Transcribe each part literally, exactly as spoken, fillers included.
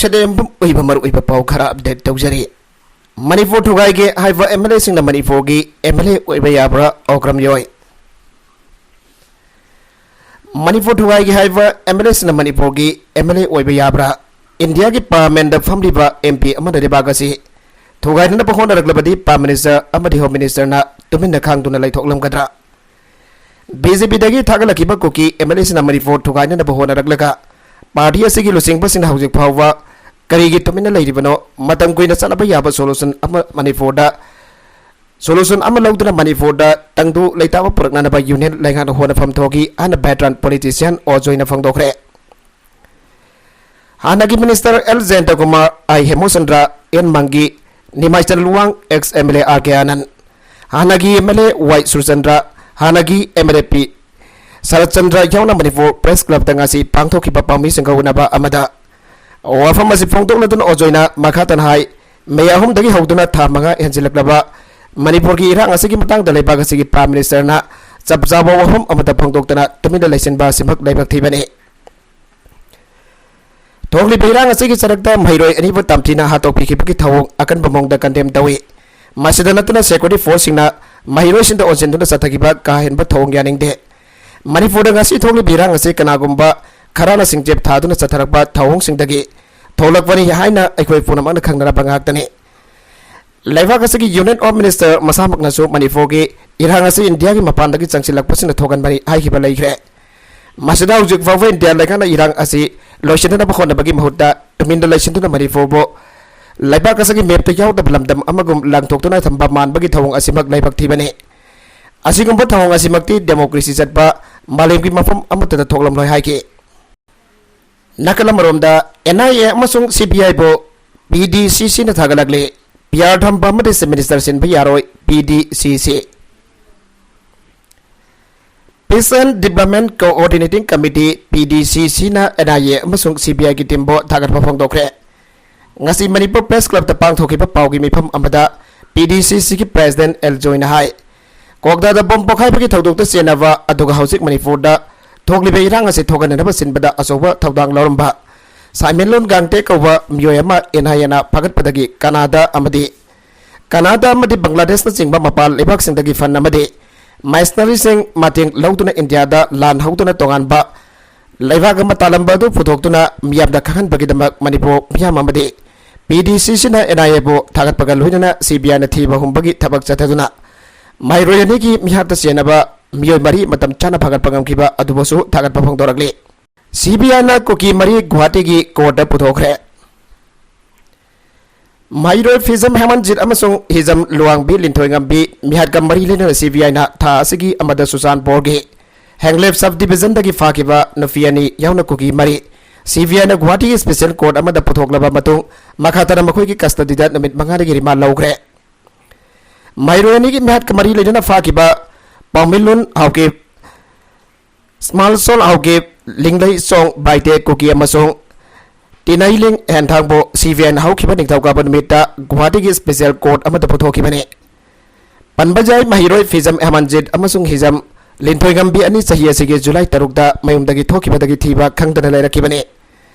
ꯁꯦꯗꯦꯝꯕꯝ ꯑꯣꯏꯕ ꯃꯔꯨꯑꯣꯏꯕ ꯄꯥꯎ ꯈꯔ ꯑꯞꯗꯦꯠ ꯇꯧꯖꯔꯤ꯫ ꯃꯅꯤꯄꯨꯔ ꯊꯨꯒꯥꯏꯒꯦ ꯍꯥꯏꯕ ꯑꯦꯝ ꯑꯦꯜ ꯑꯦꯁꯤꯡꯅ ꯃꯅꯤꯄꯨꯔꯒꯤ ꯑꯦꯝ ꯑꯦꯜ ꯑꯦ ꯑꯣꯏꯕ ꯌꯥꯕ꯭ꯔꯥ? ꯑꯣꯀ꯭ꯔꯝ ꯌꯣꯏ꯫ ꯃꯅꯤꯄꯨꯔ ꯊꯨꯒꯥꯏꯒꯦ ꯍꯥꯏꯕ ꯑꯦꯝ ꯑꯦꯜ ꯑꯦꯁꯤꯡꯅ ꯃꯅꯤꯄꯨꯔꯒꯤ ꯑꯦꯝ ꯑꯦꯜ ꯑꯦ ꯑꯣꯏꯕ ꯌꯥꯕ꯭ꯔꯥ? ꯏꯟꯗꯤꯌꯥꯒꯤ ꯄꯥꯔꯂꯤꯌꯥꯃꯦꯟꯗ ꯐꯝꯂꯤꯕ ꯑꯦꯝ ꯄꯤ ꯑꯃꯅ ꯂꯩꯕꯥꯛ ꯑꯁꯤ ꯊꯨꯒꯥꯏꯅꯅꯕ ꯍꯣꯠꯅꯔꯛꯂꯕꯗꯤ ꯄ꯭ꯔꯥꯏꯝ ꯃꯤꯅꯤꯁꯇꯔ ꯑꯃꯗꯤ ꯍꯣꯝ ꯃꯤꯅꯤꯁꯇꯔꯅ ꯇꯨꯃꯤꯟꯅ ꯈꯥꯡꯗꯨꯅ ꯂꯩꯊꯣꯛꯂꯝꯒꯗ꯭ꯔꯥ? ꯕꯤ ꯖꯦ ꯄꯤꯗꯒꯤ ꯊꯥꯒꯠꯂꯛꯈꯤꯕ ꯀꯨꯀꯤ ꯑꯦꯝ ꯑꯦꯜ ꯑꯦꯁꯤꯡꯅ ꯃꯅꯤꯄꯨꯔ ꯊꯨꯒꯥꯏꯅꯅꯕ ꯍꯣꯠꯅꯔꯛꯂꯒ ꯄꯥꯔꯇꯤ ꯑꯁꯤꯒꯤ ꯂꯨꯆꯤꯡꯕꯁꯤꯡꯅ ꯍꯧꯖꯤꯛ ꯐꯥꯎꯕ ꯀꯔꯤꯒꯤ ꯇꯨꯃꯤꯟꯅ ꯂꯩꯔꯤꯕꯅꯣ? ꯃꯇꯝ ꯀꯨꯏꯅ ꯆꯠꯅꯕ ꯌꯥꯕ ꯁꯣꯂꯨꯁꯟ ꯑꯃ ꯃꯅꯤꯄꯨꯔꯗ, ꯁꯣꯂꯨꯁꯟ ꯑꯃ ꯂꯧꯗꯨꯅ ꯃꯅꯤꯄꯨꯔꯗ ꯇꯪꯗꯨ ꯂꯩꯇꯥꯕ ꯄꯨꯔꯛꯅꯅꯕ ꯌꯨꯅꯤꯌꯟ ꯂꯩꯉꯥꯛꯅ ꯍꯣꯠꯅꯐꯝ ꯊꯣꯛꯈꯤ ꯍꯥꯏꯅ ꯚꯦꯇꯔꯥꯟ ꯄꯣꯂꯤꯇꯤꯁꯤꯌꯥꯟ ꯑꯣ ꯖꯣꯏꯅ ꯐꯣꯡꯗꯣꯛꯈ꯭ꯔꯦ꯫ ꯍꯥꯟꯅꯒꯤ minister L Jayantakumar, I Hemochandra, N Mangi, Nimaichan Luwang, ex M L A R K Anand, ꯍꯥꯟꯅꯒꯤ ꯑꯦꯝ ꯑꯦꯜ ꯑꯦ ꯋꯥꯏ ꯁꯨꯔꯆꯟꯗ꯭ꯔ, ꯍꯥꯟꯅꯒꯤ ꯑꯦꯝ ꯑꯦꯜ ꯑꯦ ꯄꯤ ꯁꯔꯠꯆꯟꯗ꯭ꯔ ꯌꯥꯎꯅ ꯃꯅꯤꯄꯨꯔ ꯄ꯭ꯔꯦꯁ ꯀ꯭ꯂꯕꯇ ꯉꯁꯤ ꯄꯥꯡꯊꯣꯛꯈꯤꯕ ꯄꯥꯎꯃꯤꯁꯤꯡꯒ ꯎꯅꯕ ꯑꯃꯗ ꯋꯥꯐꯝ ꯑꯁꯤ ꯐꯣꯡꯗꯣꯛꯅꯗꯨꯅ ꯑꯣꯖꯣꯏꯅ ꯃꯈꯥ ꯇꯥꯅ ꯍꯥꯏ, ꯃꯦ ꯑꯍꯨꯝꯗꯒꯤ ꯍꯧꯗꯨꯅ ꯊꯥ ꯃꯉꯥ ꯍꯦꯟꯖꯤꯜꯂꯛꯂꯕ ꯃꯅꯤꯄꯨꯔꯒꯤ ꯏꯔꯥꯡ ꯑꯁꯤꯒꯤ ꯃꯇꯥꯡꯗ ꯂꯩꯕꯥꯛ ꯑꯁꯤꯒꯤ ꯄ꯭ꯔꯥꯏꯝ ꯃꯤꯅꯤꯁꯇꯔꯅ ꯆꯞ ꯆꯥꯕ ꯋꯥꯐꯝ ꯑꯃꯠꯇ ꯐꯣꯡꯗꯣꯛꯇꯅ ꯇꯨꯃꯤꯟꯅ ꯂꯩꯁꯤꯟꯕ ꯑꯁꯤꯃꯛ ꯂꯥꯏꯕꯛ ꯊꯤꯕꯅꯤ꯫ ꯊꯣꯛꯂꯤꯕ ꯏꯔꯥꯡ ꯑꯁꯤꯒꯤ ꯆꯔꯛꯇ ꯃꯍꯩꯔꯣꯏ ꯑꯅꯤꯕꯨ ꯇꯝꯊꯤꯅ ꯍꯥꯠꯇꯣꯛꯄꯤꯈꯤꯕꯒꯤ ꯊꯧꯑꯣꯡ ꯑꯀꯟꯕ ꯃꯑꯣꯡꯗ ꯀꯟꯗꯦꯝ ꯇꯧꯏ꯫ ꯃꯁꯤꯗ ꯅꯠꯇꯅ ꯁꯦꯀ꯭ꯌꯨꯔꯤꯇꯤ ꯐꯣꯔꯁꯁꯤꯡꯅ ꯃꯍꯩꯔꯣꯏꯁꯤꯡꯗ ꯑꯣꯟꯁꯤꯟꯗꯨꯅ ꯆꯠꯊꯈꯤꯕ ꯀꯥ ꯍꯦꯟꯕ ꯊꯧꯑꯣꯡ ꯌꯥꯅꯤꯡꯗꯦ꯫ ꯃꯅꯤꯄꯨꯔꯗ ꯉꯁꯤ ꯊꯣꯛꯂꯤꯕ ꯏꯔꯥꯡ ꯑꯁꯤ ꯀꯅꯥꯒꯨꯝꯕ ꯈꯔꯅ ꯁꯤꯡꯆꯦꯞ ꯊꯥꯗꯨꯅ ꯆꯠꯊꯔꯛꯄ ꯊꯧꯑꯣꯡꯁꯤꯡꯗꯒꯤ ꯊꯣꯛꯂꯛꯄꯅꯤ ꯍꯥꯏꯅ ꯑꯩꯈꯣꯏ ꯄꯨꯝꯅꯃꯛꯅ ꯈꯪꯅꯔꯕ ꯉꯥꯛꯇꯅꯤ꯫ ꯂꯩꯕꯥꯛ ꯑꯁꯤꯒꯤ ꯌꯨꯅꯤꯌꯟ ꯑꯣꯐ ꯃꯤꯅꯤꯁꯇꯔ ꯃꯁꯥꯃꯛꯅꯁꯨ ꯃꯅꯤꯄꯨꯔꯒꯤ ꯏꯔꯥꯡ ꯑꯁꯤ ꯏꯟꯗꯤꯌꯥꯒꯤ ꯃꯄꯥꯟꯗꯒꯤ ꯆꯪꯁꯤꯜꯂꯛꯄꯁꯤꯡꯅ ꯊꯣꯛꯍꯟꯕꯅꯤ ꯍꯥꯏꯈꯤꯕ ꯂꯩꯈ꯭ꯔꯦ꯫ ꯃꯁꯤꯗ ꯍꯧꯖꯤꯛ ꯐꯥꯎꯕ ꯏꯟꯗꯤꯌꯥ ꯂꯩꯉꯥꯛꯅ ꯏꯔꯥꯡ ꯑꯁꯤ ꯂꯣꯏꯁꯤꯟꯅꯅꯕ ꯍꯣꯠꯅꯕꯒꯤ ꯃꯍꯨꯠꯇ ꯇꯨꯃꯤꯟꯅ ꯂꯩꯁꯤꯟꯗꯨꯅ ꯃꯅꯤꯄꯨꯔꯕꯨ ꯂꯩꯕꯥꯛ ꯑꯁꯤꯒꯤ ꯃꯦꯞꯇ ꯌꯥꯎꯗꯕ ꯂꯝꯗꯝ ꯑꯃꯒꯨꯝ ꯂꯥꯡꯊꯣꯛꯇꯨꯅ ꯊꯝꯕ ꯃꯥꯟꯕꯒꯤ ꯊꯧꯑꯣꯡ ꯑꯁꯤꯃꯛ ꯂꯥꯏꯕꯛ ꯊꯤꯕꯅꯤ꯫ ꯑꯁꯤꯒꯨꯝꯕ ꯊꯧꯑꯣꯡ ꯑꯁꯤꯃꯛꯇꯤ ꯗꯦꯃꯣꯀ꯭ꯔꯦꯁꯤ ꯆꯠꯄ ꯃꯥꯂꯦꯝꯒꯤ ꯃꯐꯝ ꯑꯃꯠꯇꯗ ꯊꯣꯛꯂꯝꯂꯣꯏ ꯍꯥꯏꯈꯤ꯫ ꯅꯥꯀꯜ ꯑꯃꯔꯣꯝꯗ, ꯑꯦꯟ ꯑꯥꯏ ꯑꯦ ꯑꯃꯁꯨꯡ ꯁꯤ ꯕꯤ ꯑꯥꯏꯕꯨ ꯄꯤ ꯗꯤ ꯁꯤ ꯁꯤꯅ ꯊꯥꯒꯠꯂꯛꯂꯤ꯫ ꯄꯤ ꯑꯥꯔ ꯊꯝꯕ ꯑꯃꯗꯤ ꯆꯤꯐ ꯃꯤꯅꯤꯁꯇꯔ ꯁꯤꯟꯕ ꯌꯥꯔꯣꯏ, ꯄꯤ ꯗꯤ ꯁꯤ ꯁꯤ꯫ Peace and Development Coordinating Committee, ꯄꯤ ꯗꯤ ꯁꯤ ꯁꯤꯅ ꯑꯦꯟ ꯑꯥꯏ ꯑꯦ ꯑꯃꯁꯨꯡ ꯁꯤ ꯕꯤ ꯑꯥꯏꯒꯤ ꯇꯤꯝꯕꯨ ꯊꯥꯒꯠꯄ ꯐꯣꯡꯗꯣꯛꯈ꯭ꯔꯦ꯫ ꯉꯁꯤ ꯃꯅꯤꯄꯨꯔ ꯄ꯭ꯔꯦꯁ ꯀ꯭ꯂꯕꯇ ꯄꯥꯡꯊꯣꯛꯈꯤꯕ ꯄꯥꯎꯒꯤ ꯃꯤꯐꯝ ꯑꯃꯗ ꯄꯤ ꯗꯤ ꯁꯤ ꯁꯤꯒꯤ ꯄ꯭ꯔꯦꯁꯤꯗꯦꯟꯠ ꯑꯦꯜ ꯖꯣꯏꯅ ꯍꯥꯏ, ꯀ꯭ꯋꯥꯛꯇꯥꯗ ꯕꯣꯝ ꯄꯣꯈꯥꯏꯕꯒꯤ ꯊꯧꯗꯣꯛꯇ ꯆꯦꯟꯅꯕ, ꯑꯗꯨꯒ ꯍꯧꯖꯤꯛ ꯃꯅꯤꯄꯨꯔꯗ ꯊꯣꯛꯂꯤꯕ ꯏꯔꯥꯡ ꯑꯁꯤ ꯊꯣꯛꯍꯟꯅꯅꯕ ꯁꯤꯟꯕꯗ ꯑꯆꯧꯕ ꯊꯧꯗꯥꯡ ꯂꯧꯔꯝꯕ ꯁꯥꯏꯃꯦꯟꯂꯣꯟ ꯒꯥꯡꯇꯦ ꯀꯧꯕ ꯃꯤꯑꯣꯏ ꯑꯃ ꯑꯦꯟ ꯑꯥꯏ ꯑꯦꯅ ꯐꯥꯒꯠꯄꯗꯒꯤ ꯀꯅꯥꯗꯥ ꯑꯃꯗꯤ ꯀꯅꯥꯗꯥ ꯑꯃꯗꯤ ꯕꯪꯒ꯭ꯂꯥꯗꯦꯁꯅꯆꯤꯡꯕ ꯃꯄꯥꯟ ꯂꯩꯕꯥꯛꯁꯤꯡꯗꯒꯤ ꯐꯟ ꯑꯃꯗꯤ ꯃꯤꯁꯅꯔꯤꯁꯤꯡ ꯃꯇꯦꯡ ꯂꯧꯗꯨꯅ ꯏꯟꯗꯤꯌꯥꯗ ꯂꯥꯟ ꯍꯧꯗꯨꯅ ꯇꯣꯉꯥꯟꯕ ꯂꯩꯕꯥꯛ ꯑꯃ ꯇꯥꯜꯂꯝꯕ ꯑꯗꯨ ꯄꯨꯊꯣꯛꯇꯨꯅ ꯃꯤꯌꯥꯝꯗ ꯈꯪꯍꯟꯕꯒꯤꯗꯃꯛ ꯃꯅꯤꯄꯨꯔ ꯃꯤꯌꯥꯝ ꯑꯃꯗꯤ ꯄꯤ ꯗꯤ ꯁꯤ ꯁꯤꯅ ꯑꯦꯟ ꯑꯥꯏ ꯑꯦꯕꯨ ꯊꯥꯒꯠꯄꯒ ꯂꯣꯏꯅꯅ ꯁꯤ ꯕꯤ ꯑꯥꯏꯅ ꯊꯤꯕ ꯍꯨꯝꯕꯒꯤ ꯊꯕꯛ ꯆꯠꯊꯗꯨꯅ ꯃꯍꯩꯔꯣꯏ ꯑꯅꯤꯒꯤ ꯃꯤꯍꯥꯠꯇ ꯆꯦꯟꯅꯕ ꯃꯤꯑꯣꯏ ꯃꯔꯤ ꯃꯇꯝ ꯆꯥꯅ ꯐꯥꯒꯠꯄ ꯉꯝꯈꯤꯕ ꯑꯗꯨꯕꯨꯁꯨ ꯊꯥꯒꯠꯄ ꯐꯣꯡꯗꯣꯔꯛꯂꯤ꯫ ꯁꯤ ꯕꯤ ꯑꯥꯏꯅ ꯀꯨꯀꯤ ꯃꯔꯤ ꯒꯨꯋꯥꯍꯥꯇꯤꯒꯤ ꯀꯣꯔꯠꯇ ꯄꯨꯊꯣꯛꯈ꯭ꯔꯦ꯫ ꯃꯍꯩꯔꯣꯏ ꯐꯤꯖꯝ ꯍꯦꯃꯟꯖꯤꯠ ꯑꯃꯁꯨꯡ ꯍꯤꯖꯝ ꯂꯨꯋꯥꯡꯕꯤ ꯂꯤꯟꯊꯣꯏꯉꯝꯕꯤ ꯃꯤꯍꯥꯠꯀ ꯃꯔꯤ ꯂꯩꯅꯅ ꯁꯤ ꯕꯤ ꯑꯥꯏꯅ ꯊꯥ ꯑꯁꯤꯒꯤ ꯑꯃꯗ ꯆꯨꯔꯆꯥꯟꯄꯨꯔꯒꯤ ꯍꯦꯡꯂꯦꯞ ꯁꯕ ꯗꯤꯕꯤꯖꯟꯗꯒꯤ ꯐꯥꯈꯤꯕ ꯅꯨꯄꯤ ꯑꯅꯤ ꯌꯥꯎꯅ ꯀꯨꯀꯤ ꯃꯔꯤ ꯁꯤ ꯕꯤ ꯑꯥꯏꯅ ꯒꯨꯋꯥꯍꯥꯇꯤꯒꯤ ꯁ꯭ꯄꯦꯁꯦꯜ ꯀꯣꯔꯠ ꯑꯃꯗ ꯄꯨꯊꯣꯛꯂꯕ ꯃꯇꯨꯡ ꯃꯈꯥ ꯇꯥꯅ ꯃꯈꯣꯏꯒꯤ ꯀꯁꯇꯗꯤꯗ ꯅꯨꯃꯤꯠ ꯃꯉꯥꯅꯤꯒꯤ ꯔꯤꯃꯥꯟ ꯂꯧꯈ꯭ꯔꯦ꯫ ꯃꯍꯩꯔꯣꯏ ꯑꯅꯤꯒꯤ ꯃꯤꯍꯥꯠꯀ ꯃꯔꯤ ꯂꯩꯅꯅ ꯐꯥꯈꯤꯕ ꯄꯥꯎꯃꯤꯂꯨꯟ ꯍꯥꯎꯀꯤꯞ, ꯁ꯭ꯃꯥꯜꯁꯣꯜ ꯍꯥꯎꯀꯤꯞ, ꯂꯤꯡꯂꯩ ꯁꯣꯡ ꯕꯥꯏꯇꯦ ꯀꯨꯀꯤ ꯑꯃꯁꯨꯡ ꯇꯤꯅꯩꯂꯤꯡ ꯍꯦꯟꯊꯥꯡꯕꯨ ꯁꯤ ꯕꯤ ꯑꯥꯏꯅ ꯍꯧꯈꯤꯕ ꯅꯤꯡꯊꯧꯀꯥꯕ ꯅꯨꯃꯤꯠꯇ ꯒꯨꯋꯥꯍꯥꯇꯤꯒꯤ ꯁ꯭ꯄꯦꯁꯦꯜ ꯀꯣꯔꯠ ꯑꯃꯗ ꯄꯨꯊꯣꯛꯈꯤꯕꯅꯤ꯫ ꯄꯟꯕ ꯌꯥꯏ, ꯃꯍꯩꯔꯣꯏ ꯐꯤꯖꯝ ꯍꯦꯃꯟꯖꯤꯠ ꯑꯃꯁꯨꯡ ꯍꯤꯖꯝ ꯂꯤꯟꯊꯣꯏꯉꯝꯕꯤ ꯑꯅꯤ ꯆꯍꯤ ꯑꯁꯤꯒꯤ ꯖꯨꯂꯥꯏ ꯇꯔꯨꯛꯇ ꯃꯌꯨꯝꯗꯒꯤ ꯊꯣꯛꯈꯤꯕꯗꯒꯤ ꯊꯤꯕ ꯈꯪꯗꯅ ꯂꯩꯔꯛꯈꯤꯕꯅꯤ꯫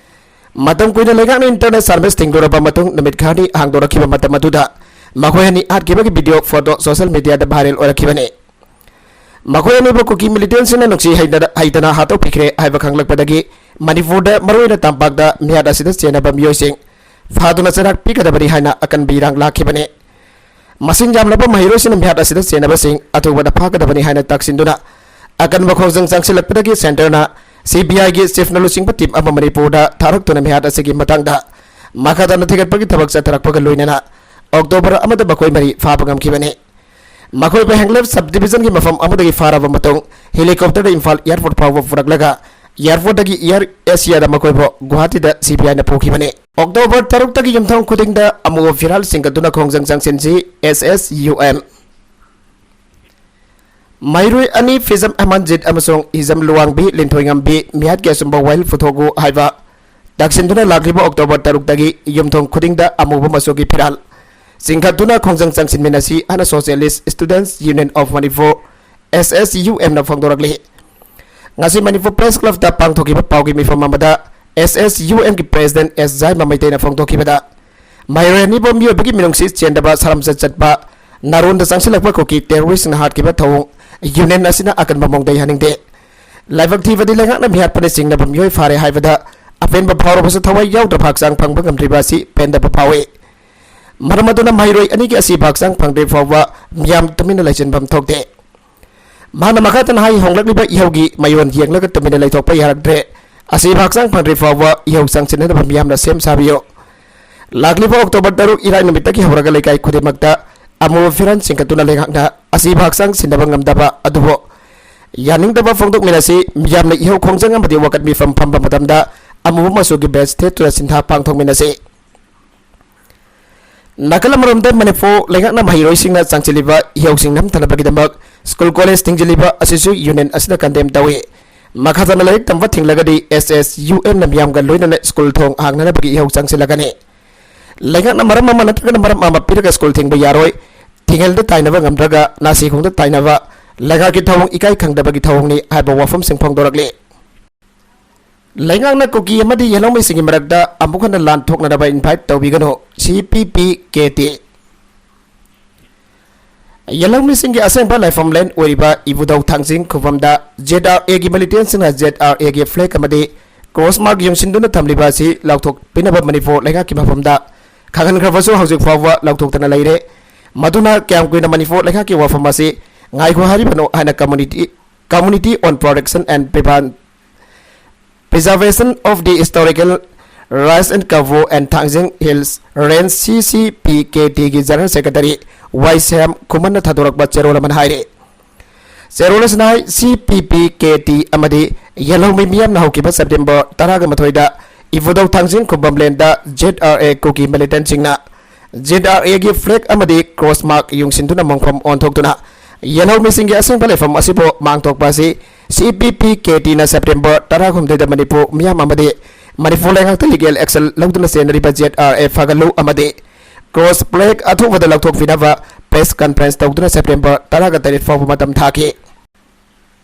ꯃꯇꯝ ꯀꯨꯏꯅ ꯂꯩꯉꯥꯛꯅ ꯏꯟꯇꯔꯅꯦꯠ ꯁꯥꯔꯚꯤꯁ ꯊꯤꯡꯂꯨꯔꯕ ꯃꯇꯨꯡ ꯅꯨꯃꯤꯠ ꯈꯔꯅꯤ ꯍꯥꯡꯗꯣꯔꯛꯈꯤꯕ ꯃꯇꯝ ꯑꯗꯨꯗ ꯃꯈꯣꯏ ꯑꯅꯤ ꯍꯥꯠꯈꯤꯕꯒꯤ ꯚꯤꯗꯤꯑꯣ ꯐꯣꯇꯣ ꯁꯣꯁꯤꯌꯦꯜ ꯃꯤꯗꯤꯌꯥꯗ ꯚꯥꯏꯔꯦꯜ ꯑꯣꯏꯔꯛꯈꯤꯕꯅꯤ꯫ ꯃꯈꯣꯏ ꯑꯅꯤꯕꯨ ꯀꯨꯀꯤ ꯃꯤꯂꯤꯇꯦꯟꯁꯤꯡꯅ ꯅꯨꯡꯁꯤ ꯍꯩꯗꯅ, ꯍꯩꯇꯅ ꯍꯥꯠꯇꯣꯛꯄꯤꯈ꯭ꯔꯦ ꯍꯥꯏꯕ ꯈꯪꯂꯛꯄꯗꯒꯤ ꯃꯅꯤꯄꯨꯔꯗ, ꯃꯔꯨꯑꯣꯏꯅ ꯇꯝꯄꯥꯛꯇ, ꯃꯤꯍꯥꯠ ꯑꯁꯤꯗ ꯆꯦꯟꯅꯕ ꯃꯤꯑꯣꯏꯁꯤꯡ ꯐꯥꯗꯨꯅ ꯆꯩꯔꯥꯛ ꯄꯤꯒꯗꯕꯅꯤ ꯍꯥꯏꯅ ꯑꯀꯟꯕ ꯏꯔꯥꯡ ꯂꯥꯛꯈꯤꯕꯅꯤ꯫ ꯃꯁꯤꯡ ꯌꯥꯝꯂꯕ ꯃꯍꯩꯔꯣꯏꯁꯤꯡꯅ ꯃꯤꯍꯥꯠ ꯑꯁꯤꯗ ꯆꯦꯟꯅꯕꯁꯤꯡ ꯑꯊꯨꯕꯗ ꯐꯥꯒꯗꯕꯅꯤ ꯍꯥꯏꯅ ꯇꯛꯁꯤꯟꯗꯨꯅ ꯑꯀꯟꯕ ꯈꯣꯡꯖꯪ ꯆꯪꯁꯤꯜꯂꯛꯄꯗꯒꯤ ꯁꯦꯟꯇꯔꯅ ꯁꯤ ꯕꯤ ꯑꯥꯏꯒꯤ ꯆꯤꯐꯅ ꯂꯨꯆꯤꯡꯕ ꯇꯤꯝ ꯑꯃ ꯃꯅꯤꯄꯨꯔꯗ ꯊꯥꯔꯛꯇꯨꯅ ꯃꯤꯍꯥꯠ ꯑꯁꯤꯒꯤ ꯃꯇꯥꯡꯗ ꯃꯈꯥ ꯇꯥꯅ ꯊꯤꯒꯠꯄꯒꯤ ꯊꯕꯛ ꯆꯠꯊꯔꯛꯄꯒ ꯂꯣꯏꯅꯅ ꯑꯣꯛꯇꯣꯕꯔ ꯑꯃꯗ ꯃꯈꯣꯏ ꯃꯔꯤ ꯐꯥꯕ ꯉꯝꯈꯤꯕꯅꯤ꯫ ꯃꯈꯣꯏꯕꯨ ꯍꯦꯡꯂꯦꯞ ꯁꯕ ꯗꯤꯕꯤꯖꯟꯒꯤ ꯃꯐꯝ ꯑꯃꯗꯒꯤ ꯐꯥꯔꯕ ꯃꯇꯨꯡ ꯍꯦꯂꯤꯀꯣꯞꯇꯔꯗ ꯏꯝꯐꯥꯜ ꯑꯦꯌꯔꯄꯣꯔꯠ ꯐꯥꯎꯕ ꯄꯨꯔꯛꯂꯒ ꯑꯦꯌꯔꯄꯣꯔꯠꯇꯒꯤ ꯑꯦꯌꯔ ꯑꯦꯁꯤꯌꯥꯗ ꯃꯈꯣꯏꯕꯨ ꯒꯨꯋꯥꯍꯥꯇꯤꯗ ꯁꯤ ꯕꯤ ꯑꯥꯏꯅ ꯄꯨꯈꯤꯕꯅꯤ꯫ ꯑꯣꯛꯇꯣꯕꯔ ꯇꯔꯨꯛꯇꯒꯤ ꯌꯨꯝꯊꯣꯡ ꯈꯨꯗꯤꯡꯗ ꯑꯃꯨꯕ ꯐꯤꯔꯥꯜ ꯆꯤꯡꯈꯠꯇꯨꯅ ꯈꯣꯡꯖꯪ ꯆꯪꯁꯤꯟꯁꯤ, ꯑꯦꯁ ꯑꯦꯁ ꯌꯨ ꯑꯦꯝ꯫ ꯃꯍꯩꯔꯣꯏ ꯑꯅꯤ ꯐꯤꯖꯝ ꯍꯦꯃꯟꯖꯤꯠ ꯑꯃꯁꯨꯡ ꯍꯤꯖꯝ ꯂꯨꯋꯥꯡꯕꯤ ꯂꯤꯟꯊꯣꯏꯉꯝꯕꯤ ꯃꯤꯍꯥꯠꯀꯤ ꯑꯆꯨꯝꯕ ꯋꯥꯌꯦꯜ ꯄꯨꯊꯣꯛꯎ ꯍꯥꯏꯕ ꯇꯛꯁꯤꯟꯗꯨꯅ ꯂꯥꯛꯂꯤꯕ ꯑꯣꯛꯇꯣꯕꯔ ꯇꯔꯨꯛꯇꯒꯤ ꯌꯨꯝꯊꯣꯡ ꯈꯨꯗꯤꯡꯗ ꯑꯃꯨꯕ ꯃꯆꯨꯒꯤ ꯐꯤꯔꯥꯜ ꯆꯤꯡꯈꯠꯇꯨꯅ ꯈꯣꯡꯖꯪ ꯆꯪꯁꯤꯟꯃꯤꯟꯅꯁꯤ ꯍꯥꯏꯅ Socialist Students Union of Manipur, S S U ꯑꯦꯝꯅ ꯐꯣꯡꯗꯣꯔꯛꯂꯤ꯫ ꯉꯁꯤ ꯃꯅꯤꯄꯨꯔ ꯄ꯭ꯔꯦꯁ ꯀ꯭ꯂꯕꯇ ꯄꯥꯡꯊꯣꯛꯈꯤꯕ ꯄꯥꯎꯒꯤ ꯃꯤꯐꯝ ꯑꯃꯗ ꯑꯦꯁ ꯑꯦꯁ ꯌꯨ ꯑꯦꯝꯒꯤ ꯄ꯭ꯔꯦꯁꯤꯗꯦꯟꯠ ꯑꯦꯁ ꯖꯥꯏꯃ ꯃꯩꯇꯩꯅ ꯐꯣꯡꯗꯣꯛꯈꯤꯕꯗ, ꯃꯍꯩꯔꯣꯏ ꯑꯅꯤꯕꯨ ꯃꯤꯑꯣꯏꯕꯒꯤ ꯃꯤꯅꯨꯡꯁꯤ ꯆꯦꯟꯗꯕ ꯁꯥꯔꯝꯆꯠ ꯆꯠꯄ ꯅꯥꯔꯣꯟꯗ ꯆꯪꯁꯤꯜꯂꯛꯄ ꯀꯨꯀꯤ ꯇꯦꯔꯣꯔꯤꯁ꯭ꯠꯁꯤꯡꯅ ꯍꯥꯠꯈꯤꯕ ꯊꯧꯑꯣꯡ ꯌꯨꯅꯤꯌꯟ ꯑꯁꯤꯅ ꯑꯀꯟꯕ ꯃꯑꯣꯡꯗ ꯌꯥꯅꯤꯡꯗꯦ꯫ ꯂꯥꯏꯕꯛ ꯊꯤꯕꯗꯤ ꯂꯩꯉꯥꯛꯅ ꯃꯤꯍꯥꯠꯄꯅ ꯆꯤꯡꯅꯕ ꯃꯤꯑꯣꯏ ꯐꯥꯔꯦ ꯍꯥꯏꯕꯗ ꯑꯄꯦꯟꯕ ꯐꯥꯎꯔꯕꯁꯨ ꯊꯋꯥꯏ ꯌꯥꯎꯗ꯭ꯔꯕ ꯍꯛꯆꯥꯡ ꯐꯪꯕ ꯉꯝꯗ꯭ꯔꯤꯕ ꯑꯁꯤ ꯄꯦꯟꯗꯕ ꯐꯥꯎꯏ꯫ ꯃꯔꯝ ꯑꯗꯨꯅ ꯃꯍꯩꯔꯣꯏ ꯑꯅꯤꯒꯤ ꯑꯁꯤꯕ ꯍꯛꯆꯥꯡ ꯐꯪꯗ꯭ꯔꯤ ꯐꯥꯎꯕ ꯃꯤꯌꯥꯝ ꯇꯨꯃꯤꯟꯅ ꯂꯩꯁꯤꯟꯐꯝ ꯊꯣꯛꯇꯦ꯫ ꯃꯍꯥꯛꯅ ꯃꯈꯥ ꯇꯥꯅ ꯍꯥꯏ, ꯍꯣꯡꯂꯛꯂꯤꯕ ꯏꯍꯧꯒꯤ ꯃꯌꯣꯟ ꯌꯦꯡꯂꯒ ꯇꯨꯃꯤꯟꯅ ꯂꯩꯊꯣꯛꯄ ꯌꯥꯔꯛꯇ꯭ꯔꯦ꯫ ꯑꯁꯤꯕ ꯍꯛꯆꯥꯡ ꯐꯪꯗ꯭ꯔꯤ ꯐꯥꯎꯕ ꯏꯍꯧ ꯆꯪꯁꯤꯟꯅꯅꯕ ꯃꯤꯌꯥꯝꯅ ꯁꯦꯝ ꯁꯥꯕꯤꯌꯨ꯫ ꯂꯥꯛꯂꯤꯕ ꯑꯣꯛꯇꯣꯕꯔ ꯇꯔꯨꯛ ꯏꯔꯥꯏ ꯅꯨꯃꯤꯠꯇꯒꯤ ꯍꯧꯔꯒ ꯂꯩꯀꯥꯏ ꯈꯨꯗꯤꯡꯃꯛꯇ ꯑꯃꯨꯕ ꯐꯤꯔꯥꯟ ꯆꯤꯡꯈꯠꯇꯨꯅ ꯂꯩꯉꯥꯛꯅ ꯑꯁꯤꯕ ꯍꯛꯆꯥꯡ ꯁꯤꯟꯅꯕ ꯉꯝꯗꯕ ꯑꯗꯨꯕꯨ ꯌꯥꯅꯤꯡꯗꯕ ꯐꯣꯡꯗꯣꯛꯃꯤꯟꯅꯁꯤ꯫ ꯃꯤꯌꯥꯝꯅ ꯏꯍꯧ ꯈꯣꯡꯖꯪ ꯑꯃꯗꯤ ꯋꯥꯀꯠ ꯃꯤꯐꯝ ꯐꯝꯕ ꯃꯇꯝꯗ ꯑꯃꯨꯕ ꯃꯆꯨꯒꯤ ꯕꯦꯖ ꯊꯦꯠꯇꯨꯅ ꯁꯤꯟꯊꯥ ꯄꯥꯡꯊꯣꯛꯃꯤꯟꯅꯁꯤ꯫ ꯅꯥꯀꯜ ꯑꯃꯔꯣꯝꯗ ꯃꯅꯤꯄꯨꯔ ꯂꯩꯉꯥꯛꯅ ꯃꯍꯩꯔꯣꯏꯁꯤꯡꯅ ꯆꯪꯁꯤꯜꯂꯤꯕ ꯏꯍꯧꯁꯤꯡ ꯅꯝꯊꯅꯕꯒꯤꯗꯃꯛ ꯁ꯭ꯀꯨꯜ ꯀꯣꯂꯦꯖ ꯊꯤꯡꯖꯤꯜꯂꯤꯕ ꯑꯁꯤꯁꯨ ꯌꯨꯅꯤꯌꯟ ꯑꯁꯤꯅ ꯀꯟꯗꯦꯝ ꯇꯧꯏ꯫ ꯃꯈꯥ ꯇꯥꯅ ꯂꯥꯏꯔꯤꯛ ꯇꯝꯕ ꯊꯤꯡꯂꯒꯗꯤ ꯑꯦꯁ ꯑꯦꯁ ꯌꯨ ꯑꯦꯝꯅ ꯃꯤꯌꯥꯝꯒ ꯂꯣꯏꯅꯅ ꯁ꯭ꯀꯨꯜ ꯊꯣꯡ ꯍꯥꯡꯅꯅꯕꯒꯤ ꯏꯍꯧ ꯆꯪꯁꯤꯜꯂꯒꯅꯤ꯫ ꯂꯩꯉꯥꯛꯅ ꯃꯔꯝ ꯑꯃ ꯅꯠꯇ꯭ꯔꯒꯅ ꯃꯔꯝ ꯑꯃ ꯄꯤꯔꯒ ꯁ꯭ꯀꯨꯜ ꯊꯤꯡꯕ ꯌꯥꯔꯣꯏ꯫ ꯊꯤꯡꯍꯜꯗ ꯇꯥꯏꯅꯕ ꯉꯝꯗ꯭ꯔꯒ ꯅꯥꯁꯤ ꯈꯣꯡꯗ ꯇꯥꯏꯅꯕ ꯂꯩꯉꯥꯛꯀꯤ ꯊꯧꯑꯣꯡ ꯏꯀꯥꯏ ꯈꯪꯗꯕꯒꯤ ꯊꯧꯑꯣꯡꯅꯤ ꯍꯥꯏꯕ ꯋꯥꯐꯝꯁꯤꯡ ꯐꯣꯡꯗꯣꯔꯛꯂꯤ꯫ ꯂꯩꯉꯥꯛꯅ ꯀꯨꯀꯤ ꯑꯃꯗꯤ ꯌꯦꯜꯍꯧꯃꯤꯁꯤꯡꯒꯤ ꯃꯔꯛꯇ ꯑꯃꯨꯛ ꯍꯟꯅ ꯂꯥꯟ ꯊꯣꯛꯅꯅꯕ ꯏꯟꯚꯥꯏꯠ ꯇꯧꯕꯤꯒꯅꯨ, ꯁꯤ ꯄꯤ ꯄꯤ ꯀꯦ ꯇꯤ꯫ ꯌꯦꯜꯍꯧꯃꯤꯁꯤꯡꯒꯤ ꯑꯁꯦꯡꯕ ꯂꯥꯏꯐꯝ ꯂꯦꯟ ꯑꯣꯏꯔꯤꯕ ꯏꯕꯨꯙꯧ ꯊꯥꯡꯖꯤꯡ ꯈꯨꯕꯝꯗ ꯖꯦꯗ ꯑꯥꯔ ꯑꯦꯒꯤ ꯃꯤꯂꯤꯇꯦꯟꯠꯁꯤꯡꯅ ꯖꯦꯗ ꯑꯥꯔ ꯑꯦꯒꯤ ꯐ꯭ꯂꯦꯒ ꯑꯃꯗꯤ ꯀ꯭ꯔꯣꯁ ꯃꯥꯔꯛ ꯌꯨꯡꯁꯤꯟꯗꯨꯅ ꯊꯝꯂꯤꯕ ꯑꯁꯤ ꯂꯥꯎꯊꯣꯛꯄꯤꯅꯕ ꯃꯅꯤꯄꯨꯔ ꯂꯩꯉꯥꯛꯀꯤ ꯃꯐꯝꯗ ꯈꯪꯍꯟꯈ꯭ꯔꯕꯁꯨ ꯍꯧꯖꯤꯛ ꯐꯥꯎꯕ ꯂꯥꯎꯊꯣꯛꯇꯅ ꯂꯩꯔꯦ꯫ ꯃꯗꯨꯅ ꯀꯌꯥꯝ ꯀꯨꯏꯅ ꯃꯅꯤꯄꯨꯔ ꯂꯩꯉꯥꯛꯀꯤ ꯋꯥꯐꯝ ꯑꯁꯤ ꯉꯥꯏꯈꯣ ꯍꯥꯏꯔꯤꯕꯅꯣ ꯍꯥꯏꯅ community Community on Protection and Preservation of the Historical Rights in Kavo and Thangjing Hills Range, C C P K T ꯒꯤ General Secretary ꯋꯥꯏ ꯁ꯭ꯌꯥꯝ ꯈꯨꯃꯟꯅ ꯊꯥꯗꯣꯔꯛꯄ ꯆꯦꯔꯣꯜ ꯑꯃꯅ ꯍꯥꯏꯔꯤ꯫ ꯆꯦꯔꯣꯜ ꯑꯁꯤꯅ ꯍꯥꯏ, ꯁꯤ ꯄꯤ ꯄꯤ ꯀꯦ ꯇꯤ ꯑꯃꯗꯤ ꯌꯦꯜꯍꯧꯃꯤ ꯃꯤꯌꯥꯝꯅ ꯍꯧꯈꯤꯕ ꯁꯦꯞꯇꯦꯝꯕꯔ ꯇꯔꯥꯒ ꯃꯥꯊꯣꯏꯗ ꯏꯕꯨꯙꯧ ꯊꯥꯡꯖꯤꯡ ꯈꯨꯕꯝ ꯂꯦꯟꯗ ꯖꯦꯗ ꯑꯥꯔ ꯑꯦ ꯀꯨꯀꯤ ꯃꯤꯂꯤꯇꯦꯟꯠꯁꯤꯡꯅ ꯖꯦꯗ ꯑꯥꯔ ꯑꯦꯒꯤ ꯐ꯭ꯂꯦꯒ ꯑꯃꯗꯤ ꯀ꯭ꯔꯣꯁ ꯃꯥꯔꯛ ꯌꯨꯡꯁꯤꯟꯗꯨꯅ ꯃꯣꯡꯐꯝ ꯑꯣꯟꯊꯣꯛꯇꯨꯅ ꯌꯦꯜꯍꯧꯃꯤꯁꯤꯡꯒꯤ ꯑꯁꯦꯡꯕ ꯂꯩꯐꯝ ꯑꯁꯤꯕꯨ ꯃꯥꯡꯊꯣꯛꯄ ꯑꯁꯤ ꯁꯤ ꯄꯤ ꯄꯤ ꯀꯦ ꯇꯤꯅ ꯁꯦꯞꯇꯦꯝꯕꯔ ꯇꯔꯥꯍꯨꯝꯗꯣꯏꯗ ꯃꯅꯤꯄꯨꯔ ꯃꯤꯌꯥꯝ ꯑꯃꯗꯤ ꯃꯅꯤꯄꯨꯔ ꯂꯩꯉꯥꯛꯇ ꯂꯤꯒꯦꯜ ꯑꯦꯛꯁꯟ ꯂꯧꯗꯨꯅ ꯆꯦꯟꯅꯔꯤꯕ ꯖꯦꯗ ꯑꯥꯔ ꯑꯦ ꯐꯒꯠꯂꯨ ꯑꯃꯗꯤ ꯀ꯭ꯔꯣꯁ ꯐ꯭ꯂꯦꯒ ꯑꯊꯨꯕꯗ ꯂꯧꯊꯣꯛꯄꯤꯅꯕ ꯄ꯭ꯔꯦꯁ ꯀꯟꯐꯔꯦꯟꯁ ꯇꯧꯗꯨꯅ ꯁꯦꯞꯇꯦꯝꯕꯔ ꯇꯔꯥꯒ ꯇꯔꯦꯠ ꯐꯥꯎꯕ ꯃꯇꯝ ꯊꯥꯈꯤ꯫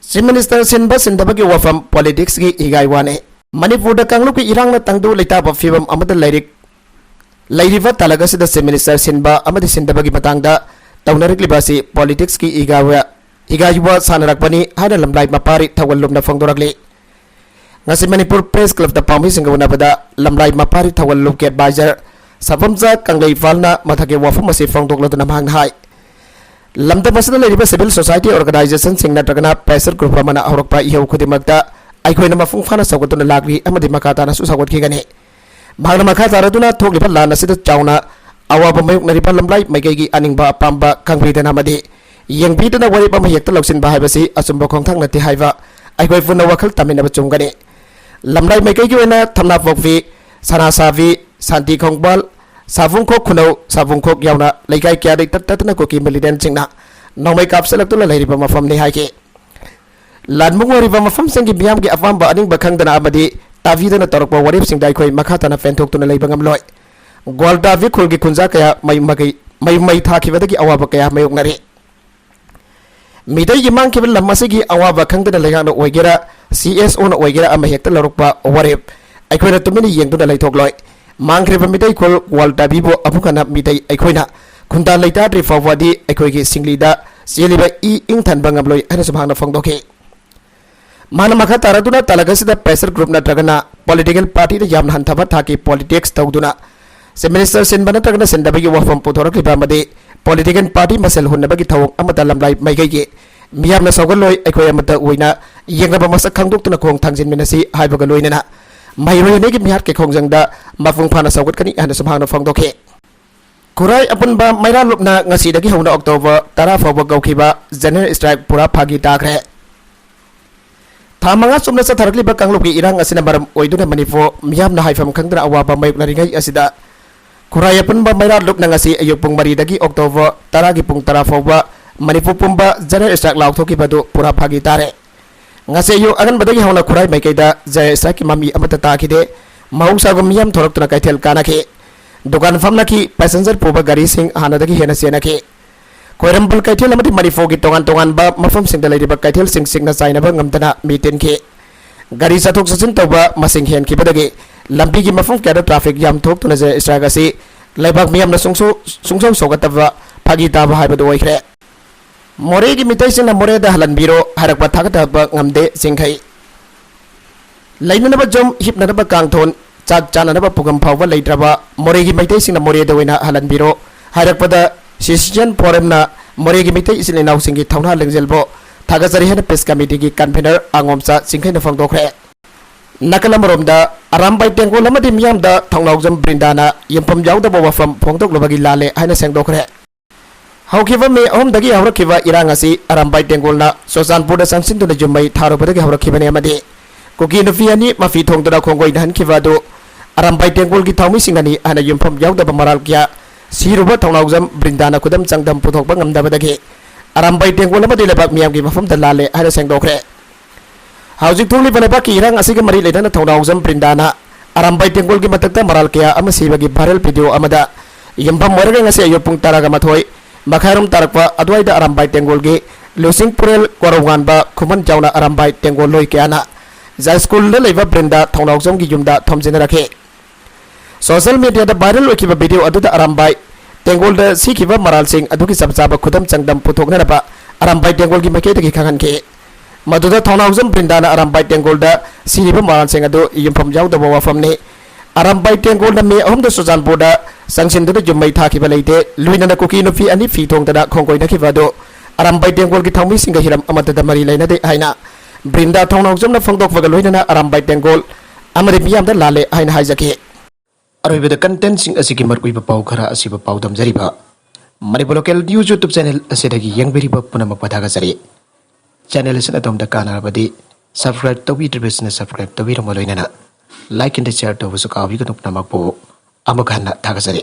ꯆꯤꯐ ꯃꯤꯅꯤꯁꯇꯔ ꯁꯤꯟꯕ ꯁꯤꯟꯗꯕꯒꯤ ꯋꯥꯐꯝ ꯄꯣꯂꯤꯇꯤꯛꯁꯀꯤ ꯏꯒꯥꯏ ꯋꯥꯅꯤ꯫ ꯃꯅꯤꯄꯨꯔꯗ ꯀꯥꯡꯂꯨꯞꯀꯤ ꯏꯔꯥꯡꯅ ꯇꯪꯗꯨ ꯂꯩꯇꯥꯕ ꯐꯤꯕꯝ ꯑꯃꯗ ꯂꯩꯔꯤ꯫ ꯂꯩꯔꯤꯕ ꯇꯥꯂꯛ ꯑꯁꯤꯗ Chief Minister ꯁꯤꯟꯕ ꯑꯃꯗꯤ ꯁꯤꯟꯗꯕꯒꯤ ꯃꯇꯥꯡꯗ ꯇꯧꯅꯔꯛꯂꯤꯕ ꯑꯁꯤ politics ꯀꯤ ꯏꯒꯥ-, ꯏꯒꯥ ꯌꯨꯕ ꯁꯥꯟꯅꯔꯛꯄꯅꯤ ꯍꯥꯏꯅ ꯂꯝꯂꯥꯏ ꯃꯄꯥꯔꯤ ꯊꯧꯒꯜꯂꯨꯞꯅ ꯐꯣꯡꯗꯣꯔꯛꯂꯤ꯫ ꯉꯁꯤ ꯃꯅꯤꯄꯨꯔ Press Club ꯇ ꯄꯥꯎꯃꯤꯁꯤꯡꯒ ꯎꯅꯕꯗ ꯂꯝꯂꯥꯏ ꯃꯄꯥꯔꯤ ꯊꯧꯒꯜꯂꯨꯞꯀꯤ advisor ꯁꯥꯐꯝꯆꯥ ꯀꯪꯂꯩꯄꯥꯜꯅ ꯃꯊꯛꯀꯤ ꯋꯥꯐꯝ ꯑꯁꯤ ꯐꯣꯡꯗꯣꯛꯂꯗꯨꯅ ꯃꯍꯥꯛꯅ ꯍꯥꯏ, ꯂꯝꯗꯝ ꯑꯁꯤꯗ ꯂꯩꯔꯤꯕ civil society organization ꯁꯤꯡ ꯅꯠꯇ꯭ꯔꯒꯅ pressure group ꯑꯃꯅ ꯍꯧꯔꯛꯄ ꯏꯍꯧ ꯈꯨꯗꯤꯡꯃꯛꯇ ꯑꯩꯈꯣꯏꯅ ꯃꯄꯨꯡ ꯐꯥꯅ ꯁꯧꯒꯠꯇꯨꯅ ꯂꯥꯛꯂꯤ ꯑꯃꯗꯤ ꯃꯈꯥ ꯇꯥꯅꯁꯨ ꯁꯧꯒꯠꯈꯤꯒꯅꯤ꯫ ꯃꯍꯥꯛꯅ ꯃꯈꯥ ꯇꯥꯔꯗꯨꯅ ꯊꯣꯛꯂꯤꯕ ꯂꯥꯟ ꯑꯁꯤꯗ ꯆꯥꯎꯅ ꯑꯋꯥꯕ ꯃꯥꯌꯣꯛꯅꯔꯤꯕ ꯂꯝꯂꯥꯏ ꯃꯥꯏꯀꯩꯒꯤ ꯑꯅꯤꯡꯕ ꯑꯄꯥꯝꯕ ꯈꯪꯕꯤꯗꯅ ꯑꯃꯗꯤ ꯌꯦꯡꯕꯤꯗꯅ ꯋꯥꯔꯦꯞ ꯑꯃ ꯍꯦꯛꯇ ꯂꯧꯁꯤꯟꯕ ꯍꯥꯏꯕꯁꯤ ꯑꯆꯨꯝꯕ ꯈꯣꯡꯊꯥꯡ ꯅꯠꯇꯦ ꯍꯥꯏꯕ ꯑꯩꯈꯣꯏ ꯄꯨꯟꯅ ꯋꯥꯈꯜ ꯇꯥꯃꯤꯟꯅꯕ ꯆꯨꯝꯒꯅꯤ꯫ ꯂꯝꯂꯥꯏ ꯃꯥꯏꯀꯩꯒꯤ ꯑꯣꯏꯅ ꯊꯝꯅꯥꯄꯣꯛꯄꯤ, ꯁꯅꯥꯁꯥꯕꯤ, ꯁꯥꯟꯇꯤ ꯈꯣꯡꯕꯥꯜ, ꯁꯥꯕꯨꯡꯈꯣꯛ ꯈꯨꯅꯧ, ꯁꯥꯕꯨꯡꯈꯣꯛ ꯌꯥꯎꯅ ꯂꯩꯀꯥꯏ ꯀꯌꯥꯗꯒꯤ ꯇꯠ ꯇꯠꯇꯅ ꯀꯨꯀꯤ militant ꯁꯤꯡꯅ ꯅꯣꯡꯃꯩ ꯀꯥꯞꯁꯤꯜꯂꯛꯇꯨꯅ ꯂꯩꯔꯤꯕ ꯃꯐꯝꯅꯤ ꯍꯥꯏꯈꯤ꯫ ꯂꯥꯟꯃꯨꯡ ꯑꯣꯏꯔꯤꯕ ꯃꯐꯝꯁꯤꯡꯒꯤ ꯃꯤꯌꯥꯝꯒꯤ ꯑꯄꯥꯝꯕ ꯑꯅꯤꯡꯕ ꯈꯪꯗꯅ ꯑꯃꯗꯤ ꯇꯥꯕꯤꯗꯅ ꯇꯧꯔꯛꯄ ꯋꯥꯔꯦꯞꯁꯤꯡꯗ ꯑꯩꯈꯣꯏ ꯃꯈꯥ ꯇꯥꯅ ꯄꯦꯟꯊꯣꯛꯇꯨꯅ ꯂꯩꯕ ꯉꯝꯂꯣꯏ꯫ ꯒ꯭ꯋꯥꯜꯇꯥꯕꯤ ꯈꯨꯜꯒꯤ ꯈꯨꯟꯖꯥ ꯀꯌꯥ ꯃꯌꯨꯝ ꯃꯀꯩ-, ꯃꯌꯨꯝ ꯃꯩ ꯊꯥꯈꯤꯕꯗꯒꯤ ꯑꯋꯥꯕ ꯀꯌꯥ ꯃꯥꯌꯣꯛꯅꯔꯤ꯫ ꯃꯤꯇꯩꯒꯤ ꯃꯥꯡꯈꯤꯕ ꯂꯝ ꯑꯁꯤꯒꯤ ꯑꯋꯥꯕ ꯈꯪꯗꯅ ꯂꯩꯉꯥꯛꯅ ꯑꯣꯏꯒꯦꯔꯥ, CSO ꯅ ꯑꯣꯏꯒꯦꯔꯥ, ꯑꯃ ꯍꯦꯛꯇ ꯂꯧꯔꯛꯄ ꯋꯥꯔꯦꯞ ꯑꯩꯈꯣꯏꯅ ꯇꯨꯃꯤꯟꯅ ꯌꯦꯡꯗꯨꯅ ꯂꯩꯊꯣꯛꯂꯣꯏ꯫ ꯃꯥꯡꯈ꯭ꯔꯤꯕ ꯃꯤꯇꯩ ꯈꯨꯜ ꯒ꯭ꯋꯥꯜꯇꯥꯕꯤꯕꯨ ꯑꯃꯨꯛ ꯍꯟꯅ ꯃꯤꯇꯩ ꯑꯩꯈꯣꯏꯅ ꯈꯨꯟꯗꯥ ꯂꯩꯇꯥꯗ꯭ꯔꯤ ꯐꯥꯎꯕꯗꯤ ꯑꯩꯈꯣꯏꯒꯤ ꯁꯤꯡꯂꯤꯗ ꯆꯦꯜꯂꯤꯕ ꯏ ꯏꯪꯊꯟꯕ ꯉꯝꯂꯣꯏ ꯍꯥꯏꯅꯁꯨ ꯃꯍꯥꯛꯅ ꯐꯣꯡꯗꯣꯛꯈꯤ꯫ ꯃꯥꯅ ꯃꯈꯥ ꯇꯥꯔꯗꯨꯅ ꯇꯥꯂꯛ ꯑꯁꯤꯗ pressure group ꯅꯠꯇ꯭ꯔꯒꯅ political party ꯗ ꯌꯥꯝꯅ ꯍꯟꯊꯕ ꯊꯥꯛꯀꯤ politics ꯇꯧꯗꯨꯅ Chief Minister ꯁꯤꯟꯕ ꯅꯠꯇ꯭ꯔꯒꯅ ꯁꯤꯟꯗꯕꯒꯤ ꯋꯥꯐꯝ ꯄꯨꯊꯣꯔꯛꯂꯤꯕ ꯑꯃꯗꯤ political party ꯃꯁꯦꯜ ꯍꯨꯟꯅꯕꯒꯤ ꯊꯧꯑꯣꯡ ꯑꯃꯗ ꯂꯝꯂꯥꯏ ꯃꯥꯏꯀꯩꯒꯤ ꯃꯤꯌꯥꯝꯅ ꯁꯧꯒꯠꯂꯣꯏ꯫ ꯑꯩꯈꯣꯏ ꯑꯃꯠꯇ ꯑꯣꯏꯅ ꯌꯦꯡꯅꯕ ꯃꯁꯛ ꯈꯪꯗꯣꯛꯇꯨꯅ ꯈꯣꯡ ꯊꯥꯡꯖꯤꯟꯃꯤꯟꯅꯁꯤ ꯍꯥꯏꯕꯒ ꯂꯣꯏꯅꯅ ꯃꯍꯩꯔꯣꯏ ꯑꯅꯤꯒꯤ ꯃꯤꯍꯥꯠꯀꯤ ꯈꯣꯡꯖꯪꯗ ꯃꯄꯨꯡ ꯐꯥꯅ ꯁꯧꯒꯠꯀꯅꯤ ꯍꯥꯏꯅꯁꯨ ꯃꯍꯥꯛꯅ ꯐꯣꯡꯗꯣꯛꯈꯤ꯫ ꯈꯨꯔꯥꯏ ꯑꯄꯨꯟꯕ ꯃꯩꯔꯥ ꯂꯨꯞꯅ ꯉꯁꯤꯗꯒꯤ ꯍꯧꯅ October ꯇꯔꯥ ꯐꯥꯎꯕ ꯀꯧꯈꯤꯕ general strike ꯄꯨꯔꯥ ꯐꯥꯒꯤ ꯇꯥꯈ꯭ꯔꯦ꯫ ꯊꯥ ꯃꯉꯥ ꯆꯨꯞꯅ ꯆꯠꯊꯔꯛꯂꯤꯕ ꯀꯥꯡꯂꯨꯞꯀꯤ ꯏꯔꯥꯡ ꯑꯁꯤꯅ ꯃꯔꯝ ꯑꯣꯏꯗꯨꯅ ꯃꯅꯤꯄꯨꯔ ꯃꯤꯌꯥꯝꯅ ꯍꯥꯏꯐꯝ ꯈꯪꯗꯅ ꯑꯋꯥꯕ ꯃꯥꯌꯣꯛꯅꯔꯤꯉꯩ ꯑꯁꯤꯗ, ꯈꯨꯔꯥꯏ ꯑꯄꯨꯟꯕ ꯃꯩꯔꯥ ꯂꯨꯞꯅ ꯉꯁꯤ ꯑꯌꯨꯛ ꯄꯨꯡ ꯃꯔꯤꯗꯒꯤ October ꯇꯔꯥꯒꯤ ꯄꯨꯡ ꯇꯔꯥ ꯐꯥꯎꯕ ꯃꯅꯤꯄꯨꯔ ꯄꯨꯝꯕ general strike ꯂꯥꯎꯊꯣꯛꯈꯤꯕ ꯑꯗꯨ ꯄꯨꯔꯥ ꯐꯥꯒꯤ ꯇꯥꯔꯦ꯫ ꯉꯁꯤ ꯑꯌꯨꯛ ꯑꯉꯟꯕꯗꯒꯤ ꯍꯧꯅ ꯈꯨꯔꯥꯏ ꯃꯥꯏꯀꯩꯗ general strike ꯀꯤ ꯃꯃꯤ ꯑꯃꯠꯇ ꯇꯥꯈꯤꯗꯦ꯫ ꯃꯍꯧꯁꯥꯒꯨꯝ ꯃꯤꯌꯥꯝ ꯊꯣꯔꯛꯇꯨꯅ ꯀꯩꯊꯦꯜ ꯀꯥꯅꯈꯤ, ꯗꯨꯀꯥꯟ ꯐꯝꯅꯈꯤ, passenger ꯄꯨꯕ ꯒꯥꯔꯤꯁꯤꯡ ꯍꯥꯟꯅꯗꯒꯤ ꯍꯦꯟꯅ ꯆꯦꯟꯅꯈꯤ꯫ ꯈ꯭ꯋꯥꯏꯔꯝꯕꯟ ꯀꯩꯊꯦꯜ ꯑꯃꯗꯤ ꯃꯅꯤꯄꯨꯔꯒꯤ ꯇꯣꯉꯥꯟ ꯇꯣꯉꯥꯟꯕ ꯃꯐꯝꯁꯤꯡꯗ ꯂꯩꯔꯤꯕ ꯀꯩꯊꯦꯜꯁꯤꯡ ꯁꯤꯡꯅ ꯆꯥꯏꯅꯕ ꯉꯝꯗꯅ ꯃꯤ ꯇꯤꯟꯈꯤ꯫ ꯒꯥꯔꯤ ꯆꯠꯊꯣꯛ ꯆꯠꯁꯤꯟ ꯇꯧꯕ ꯃꯁꯤꯡ ꯍꯦꯟꯈꯤꯕꯗꯒꯤ ꯂꯝꯕꯤꯒꯤ ꯃꯐꯝ ꯀꯌꯥꯗ traffic jam ꯊꯣꯛꯇꯨꯅ ꯖꯦ strike ꯑꯁꯤ ꯂꯩꯕꯥꯛ ꯃꯤꯌꯥꯝꯅ ꯁꯨꯡꯁꯣ-, ꯁꯨꯡꯁꯧ ꯁꯧꯒꯠꯇꯕ ꯐꯥꯒꯤ ꯇꯥꯕ ꯍꯥꯏꯕꯗꯨ ꯑꯣꯏꯈ꯭ꯔꯦ꯫ ꯃꯣꯔꯦꯒꯤ ꯃꯤꯇꯩꯁꯤꯡꯅ ꯃꯣꯔꯦꯗ ꯍꯜꯍꯟꯕꯤꯔꯣ ꯍꯥꯏꯔꯛꯄ ꯊꯥꯒꯠꯇꯕ ꯉꯝꯗꯦ ꯆꯤꯡꯈꯩ꯫ ꯂꯩꯅꯅꯕ ꯌꯨꯝ, ꯍꯤꯞꯅꯅꯕ ꯀꯥꯡꯊꯣꯟ, ꯆꯥꯛ ꯆꯥꯅꯅꯕ ꯄꯨꯈꯝ ꯐꯥꯎꯕ ꯂꯩꯇ꯭ꯔꯕ ꯃꯣꯔꯦꯒꯤ ꯃꯩꯇꯩꯁꯤꯡꯅ ꯃꯣꯔꯦꯗ ꯑꯣꯏꯅ ꯍꯜꯍꯟꯕꯤꯔꯣ ꯍꯥꯏꯔꯛꯄꯗ ꯁꯤꯁꯤꯖꯟ ꯐꯣꯔꯝꯅ ꯃꯣꯔꯦꯒꯤ ꯃꯩꯇꯩ ꯏꯆꯤꯜ ꯏꯅꯥꯎꯁꯤꯡꯒꯤ ꯊꯧꯅꯥ ꯂꯤꯡꯖꯦꯜꯕꯨ ꯊꯥꯒꯠꯆꯔꯤ ꯍꯥꯏꯅ peace committeeꯒꯤ convener ꯑꯉꯣꯝꯆꯥ ꯆꯤꯡꯈꯩꯅ ꯐꯣꯡꯗꯣꯛꯈ꯭ꯔꯦ꯫ ꯅꯥꯀꯜ ꯑꯃꯔꯣꯝꯗ ꯑꯔꯥꯝꯕꯥꯏ ꯇꯦꯡꯒꯣꯜ ꯑꯃꯗꯤ ꯃꯤꯌꯥꯝꯗ ꯊꯧꯅꯥꯎꯖꯝ ꯕ꯭ꯔꯤꯟꯗꯥꯅ ꯌꯨꯝꯐꯝ ꯌꯥꯎꯗꯕ ꯋꯥꯐꯝ ꯐꯣꯡꯗꯣꯛꯂꯨꯕꯒꯤ ꯂꯥꯜꯂꯦ ꯍꯥꯏꯅ ꯁꯦꯡꯗꯣꯛꯈ꯭ꯔꯦ꯫ ꯍꯧꯈꯤꯕ ꯃꯦ ꯑꯍꯨꯝꯗꯒꯤ ꯍꯧꯔꯛꯈꯤꯕ ꯏꯔꯥꯡ ꯑꯁꯤ ꯑꯔꯥꯝꯕꯥꯏ ꯇꯦꯡꯒꯣꯜꯅ ꯆꯨꯔꯆꯥꯟꯄꯨꯔꯗ ꯆꯪꯁꯤꯟꯗꯨꯅ ꯌꯨꯝ ꯃꯩ ꯊꯥꯔꯨꯕꯗꯒꯤ ꯍꯧꯔꯛꯈꯤꯕꯅꯤ ꯑꯃꯗꯤ ꯀꯨꯀꯤ ꯅꯨꯄꯤ ꯑꯅꯤ ꯃꯐꯤ ꯊꯣꯡꯗꯨꯅ ꯈꯣꯡꯒꯣꯏ ꯅꯥꯍꯟꯈꯤꯕ ꯑꯗꯨ ꯑꯔꯥꯝꯕꯥꯏ ꯇꯦꯡꯒꯣꯜꯒꯤ ꯊꯥꯎꯃꯤꯁꯤꯡꯅꯅꯤ ꯍꯥꯏꯅ ꯌꯨꯝꯐꯝ ꯌꯥꯎꯗꯕ ꯃꯔꯥꯜ ꯀꯌꯥ ꯁꯤꯔꯨꯕ ꯊꯧꯅꯥꯎꯖꯝ ꯕ꯭ꯔꯤꯟꯗꯥꯅ ꯈꯨꯗꯝ ꯆꯥꯡꯗꯝ ꯄꯨꯊꯣꯛꯄ ꯉꯝꯗꯕꯗꯒꯤ ꯑꯔꯥꯝꯕꯥꯏ ꯇꯦꯡꯒꯣꯜ ꯑꯃꯗꯤ ꯂꯩꯕꯥꯛ ꯃꯤꯌꯥꯝꯒꯤ ꯃꯐꯝꯗ ꯂꯥꯜꯂꯦ ꯍꯥꯏꯅ ꯁꯦꯡꯗꯣꯛꯈ꯭ꯔꯦ꯫ ꯍꯧꯖꯤꯛ ꯊꯣꯛꯂꯤꯕ ꯂꯩꯕꯥꯛꯀꯤ ꯏꯔꯥꯡ ꯑꯁꯤꯒ ꯃꯔꯤ ꯂꯩꯅꯅ ꯊꯧꯅꯥꯎꯖꯝ ꯕ꯭ꯔꯤꯟꯗꯥꯅ ꯑꯔꯥꯝꯕꯥꯏ ꯇꯦꯡꯒꯣꯜꯒꯤ ꯃꯊꯛꯇ ꯃꯔꯥꯜ ꯀꯌꯥ ꯑꯃ ꯁꯤꯕꯒꯤ viral video ꯑꯃꯗ ꯌꯨꯝꯐꯝ ꯑꯣꯏꯔꯒ ꯉꯁꯤ ꯑꯌꯨꯛ ꯄꯨꯡ ꯇꯔꯥꯒ ꯃꯥꯊꯣꯏ ꯃꯈꯥꯏꯔꯣꯝ ꯇꯥꯔꯛꯄ ꯑꯗꯨꯋꯥꯏꯗ ꯑꯔꯥꯝꯕꯥꯏ ꯇꯦꯡꯒꯣꯜꯒꯤ ꯂꯨꯆꯤꯡ ꯄꯨꯔꯦꯜ ꯀꯣꯔꯧꯉꯥꯟꯕ ꯈꯨꯃꯟ ꯖꯥꯎꯅ ꯑꯔꯥꯝꯕꯥꯏ ꯇꯦꯡꯒꯣꯜ ꯂꯣꯏ ꯀꯌꯥꯅ ꯖꯥꯏꯁ꯭ꯀꯨꯜꯗ ꯂꯩꯕ ꯕ꯭ꯔꯤꯟꯗꯥ ꯊꯧꯅꯥꯎꯖꯝꯒꯤ ꯌꯨꯝꯗ ꯊꯣꯝꯖꯤꯟꯅꯔꯛꯈꯤ꯫ Social mediaꯗ viral ꯑꯣꯏꯈꯤꯕ video ꯑꯗꯨꯗ ꯑꯔꯥꯝꯕꯥꯏ ꯇꯦꯡꯒꯣꯜꯗ ꯁꯤꯈꯤꯕ ꯃꯔꯥꯜꯁꯤꯡ ꯑꯗꯨꯒꯤ ꯆꯞ ꯆꯥꯕ ꯈꯨꯗꯝ ꯆꯥꯡꯗꯝ ꯄꯨꯊꯣꯛꯅꯅꯕ ꯑꯔꯥꯝꯕꯥꯏ ꯇꯦꯡꯒꯣꯜꯒꯤ ꯃꯥꯏꯀꯩꯗꯒꯤ ꯈꯪꯍꯟꯈꯤ꯫ ꯃꯗꯨꯗ ꯊꯧꯅꯥꯎꯖꯝ ꯕ꯭ꯔꯤꯟꯗꯥꯅ ꯑꯔꯥꯝꯕꯥꯏ ꯇꯦꯡꯒꯣꯜꯗ ꯁꯤꯔꯤꯕ ꯃꯔꯥꯜꯁꯤꯡ ꯑꯗꯨ ꯌꯨꯝꯐꯝ ꯌꯥꯎꯗꯕ ꯋꯥꯐꯝꯅꯤ꯫ ꯑꯔꯥꯝꯕꯥꯏ ꯇꯦꯡꯒꯣꯜꯅ ꯃꯦ ꯑꯍꯨꯝꯗ ꯆꯨꯔꯆꯥꯟꯄꯨꯔꯗ ꯆꯪꯁꯤꯟꯗꯨꯅ ꯌꯨꯝ ꯃꯩ ꯊꯥꯈꯤꯕ ꯂꯩꯇꯦ꯫ ꯂꯣꯏꯅꯅ ꯀꯨꯀꯤ ꯅꯨꯄꯤ ꯑꯅꯤ ꯐꯤ ꯊꯣꯡꯗꯅ ꯈꯣꯡꯒꯣꯏꯅꯈꯤꯕ ꯑꯗꯨ ꯑꯔꯥꯝꯕꯥꯏ ꯇꯦꯡꯒꯣꯜꯒꯤ ꯊꯧꯃꯤꯁꯤꯡꯒ ꯍꯤꯔꯝ ꯑꯃꯠꯇꯗ ꯃꯔꯤ ꯂꯩꯅꯗꯦ ꯍꯥꯏꯅ ꯕ꯭ꯔꯤꯟꯗꯥ ꯊꯧꯅꯥꯎꯖꯝꯅ ꯐꯣꯡꯗꯣꯛꯄꯒ ꯂꯣꯏꯅꯅ ꯑꯔꯥꯝꯕꯥꯏ ꯇꯦꯡꯒꯣꯜ ꯑꯃꯗꯤ ꯃꯤꯌꯥꯝꯗ ꯂꯥꯜꯂꯦ ꯍꯥꯏꯅ ꯍꯥꯏꯖꯈꯤ꯫ ꯑꯔꯣꯏꯕꯗ contentꯁꯤꯡ ꯑꯁꯤꯒꯤ ꯃꯔꯨꯑꯣꯏꯕ ꯄꯥꯎ ꯈꯔ ꯑꯁꯤꯕꯨ ꯄꯥꯎꯗꯝꯖꯔꯤꯕ Manipur Local News YouTube channel ꯑꯁꯤꯗꯒꯤ ꯌꯦꯡꯕꯤꯔꯤꯕ ꯄꯨꯝꯅꯃꯛꯄꯨ ꯊꯥꯒꯠꯆꯔꯤ꯫ Channel ꯑꯁꯤꯅ ꯑꯗꯣꯝꯗ ꯀꯥꯟꯅꯔꯕꯗꯤ subscribe ꯇꯧꯕꯤꯗ꯭ꯔꯤꯕꯁꯤꯡꯅ subscribe ꯇꯧꯕꯤꯔꯝꯕ ꯂꯣꯏꯅꯅ like and share ꯇꯧꯕꯁꯨ ꯀꯥꯎꯕꯤꯒꯅꯨ꯫ ꯄꯨꯝꯅꯃꯛꯄꯨ ꯑꯃꯨꯛ ꯍꯟꯅ ꯊꯥꯒꯠꯆꯔꯤ꯫